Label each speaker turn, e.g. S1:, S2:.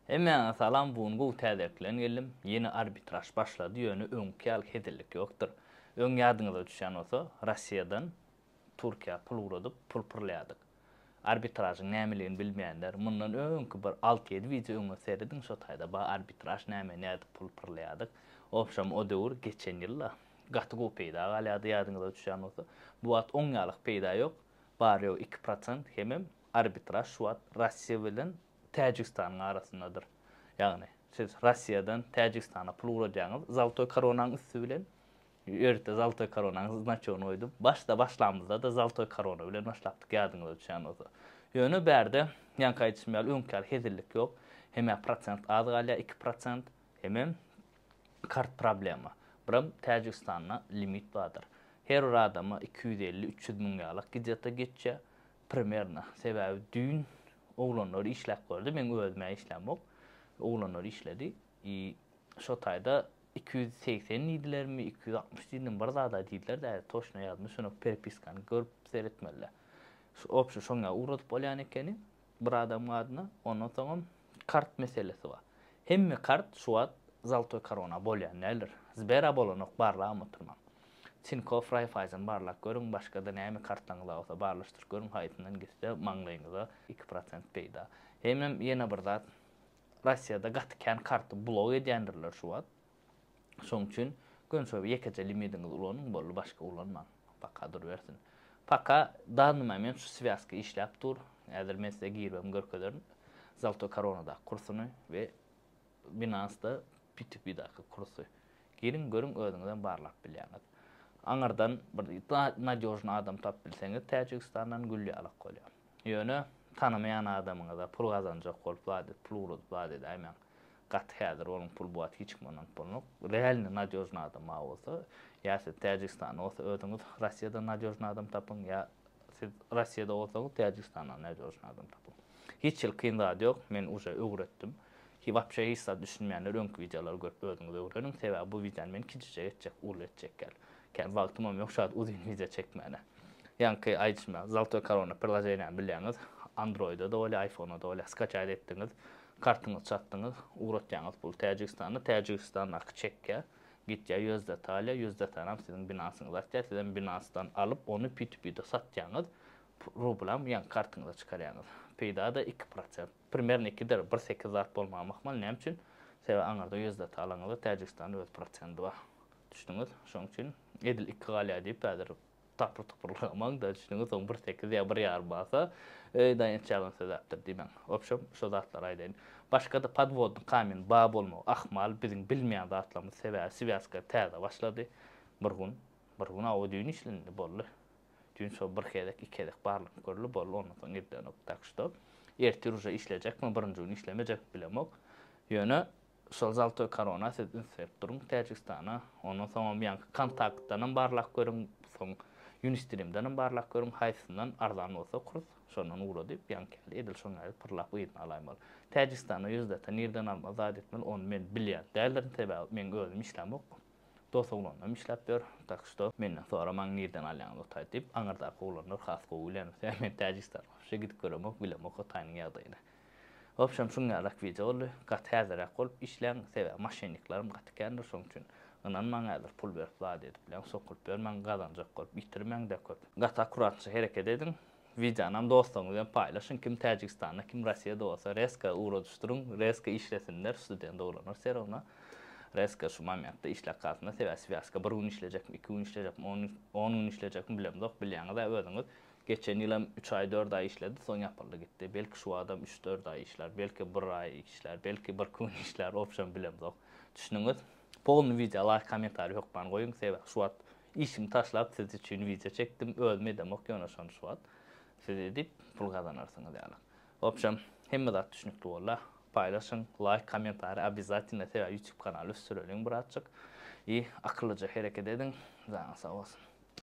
S1: Hemmäňize salam bu gün gowy täzelik bilen geldim. Ýene arbitraž başlady ýöne öňki ýaly hezillik ýokdur. Öň ýadyňyza düşýän bolsa Rossiýadan Türkiýä pul ugradyp pul pyrlaýardyk. Arbitražyň nämeligini bilmeýänler mundan öňki bir alty-ýedi wideo öňe serediň şo taýda bar arbitraž näme nädip pul pyrlaýardyk. Obşem o döwür geçen ýylda gaty gowy peýda galýardy ýadyňyza düşýän bolsa. Bu wagt oň ýalyk peýda ýok. Bary-ýogy 2% hemem arbitraž şu wagt Rossiýa bilen Täjigistanyň arasyndadyr. Ýagny, siz Rossiýadan Täjigistana pul ugradýaňyz, zaltoý koronaň üsti bilen, ýörite zaltoý koronaň znaçogyny goýdum. Başda başlamyzda-da zaltoý korona bilen başlapdyk, ýadyňyza düşýän bolsa. Ýöne bärde, ýaňky aýdyşym ýaly, öňki ýaly hezillik ýok. Hem-ä prosent az galýar, 2%, hemem kart problema. Biram Täjigistanda limit bardyr. Her bir adama 250-300 müň ýalak gidýata geçýär. Primerno. Sebäbi düýn oglanlar işläp gördi. Meň özüm-ä işlämok. Oglanlar işledi. I şo taýda 280 diýdilermi, 260 diýdilermi, bir zad-a diýdiler-dä, toçno ýazmyş, şony perepiskany görüp seretmeli-dä. Şu obşi şoňa ugradyp bolýan ekeni bir adamyň adyna. Ondan soňam kart meselesi bar. Hemme kart şu wagt zaltoý korona bolýan däldir. Sbera bolanok barlagam oturmaň. Tinkoff, Raiffeisen barlap görüň, başgada näme kartlaňyz bar bolsa barlaşdyryp görüň haýsyndan gitse maňlaýyňyza 2% peýda. Hemem ýene bir zat Rossiýada gaty kän karty blok edýändirler şu wagt. Şoň üçin göni şo ýekeje limidiňizi ulanyň boldy başga ulanmaň. Paka durubersin. Paka danny moment şu swýazka işläp dur. Häzir men size giribem görkezerin. Zaltoý koronadaky kursuny we Binance-da P2P-daky kursy. Giriň görüň özüňizem barlap bilýäňiz. Aňyrdan bir nadýožnyý adam tapyp bilseňiz Täjigistandan gül ýalak bolýar. Ýöne tanamaýan adamyňyza pul gazanjak bolup zat edip pul ugradyp zat edäýmäň. Gaty häzir boluň pul bu wagt hiç kime ynanyp bolnok. Realny nadýožnyý adam bar bolsa ýa siz Täjigistanda bolsa özüňiz Rossiýadan nadýožnyý adam tapyň ýa siz Rossiýada bolsaňyz Täjigistandan nadýožnyý adam tapyň. Hiç hili kyn zady ýok men uje öwretdim. Hi wapşe hiç zat düşünmeýänler öňki wideolary görüp özüňiz öwreniň sebäbi bu wideony men kiçijek etjek uly etjek däl. Kän wagtymam ýok şu wagt uzyn wideo çekmäne. Ýaňky aýdyşym ýaly zaltoý korona priloženiýany bilýäňiz androida-da bolýar iPhone-da bolýar skaçaýt etdiňiz kartyňyzy çatdyňyz ugratýaňyz puly Täjigistana Täjigistandaky çekýär gitýär USDT alýar USDT-nam siziň Binance-yňyza atýar sizem Binance-dan alyp ony P2P-de satýaňyz rublam ýaňky kartyňyza çykarýaňyz peýda-da 2% primerno ikidir bir sekiz zat bolmagam ahmal näme üçin sebäbi aňyrda USDT alaňyzda Täjigistanda öz prosendi bar düşdüňiz şoň üçin edil iki galýar diýip häzir tapyr tupurlamaň-da düşdüňiz soň bir sekiz ýa bir ýarym balsa öý daýanç ýalan sözläpdir diýmäň wobşem şo zatlary aýdaýyn başgada podwodny kamen ba bolmagy ahmal biziň bilmeýän zatlarymyz sebäbi swýazka täze başlady bir gün bir gün awa düýn işlendi boldy düýn şo bir gezek iki gezek barlanyp görüldi boldy ondan soň edilenok tak şto ertir uje işlejekmi birinji gün işlemejekmi bilemok ýöne Şol zaltoý korona siz üns berip duruň Täjigistana. Ondan soňam ýaňky kontaktdanam barlap görüň, soň Unistreamdenem barlap görüň, haýsysyndan arzan bolsa kurs, şondan ugradyp, ýaňky ýaly edil şoň ýaly pyrlap yzyna alaýmaly. Täjigistanda USDT nirden almaly zat etmeli ony men bilýän däldirin, sebäbi meň özüm işlämok. Dos oglanlam işläp ýör, tak şto menden soramaň nirden alýaňyz o taý diýip, aňyrdaky oglanlar has gowy bilýändir. Sebäbi men Täjigistana wapşe gidip göremok, bilemok o taýynyň ýagdaýyny. Wobşem şuň ýalak wideo boldy. Gaty häzirräk bolup işläň, sebäbi moşenniklerem gaty kändir şoň üçin ynanmaň häzir pul berip zat edip bilen sokulyp ýörmäň gazanjak bolup ýitirmäňde köp. Gaty akkuratnyja hereket ediň. Wideonam dostlaryňyz bilen paýlaşyň kim Täjigistanda kim Rossiýada bolsa reska ugradyşdyryň reska işlesinler student oglanlar serowna reska şu momentde işläp galsynlar sebäbi swýazka bir gün işlejekmi iki gün işlejekmi on on gün işlejekmi bilemzok bilýäňizä özüňiz Geçen ýylam üç aý, dört aý işledi, soň ýapyldy gitdi. Belki şu wagtam üç-dört aý işlär, belki bir aý işlär, belki bir gün işlär, obşem bilemzok. Düşündiňiz? Polny wideo laýk kommentariý hökman goýuň, sebäbi şu wagt işimi taşlap siz üçin wideo çekdim, özüm edemok ýöne şony şu wagt. Siz edip pul gazanarsyňyz ýaly. Obşem hemme zat düşnükli boldy. Paýlaşyň, laýk, kommentariý obýazatelno sebäbi YouTube kanaly ösdüreliň birazjyk. I akyllyja hereket ediň. Janyňyz sag bolsun.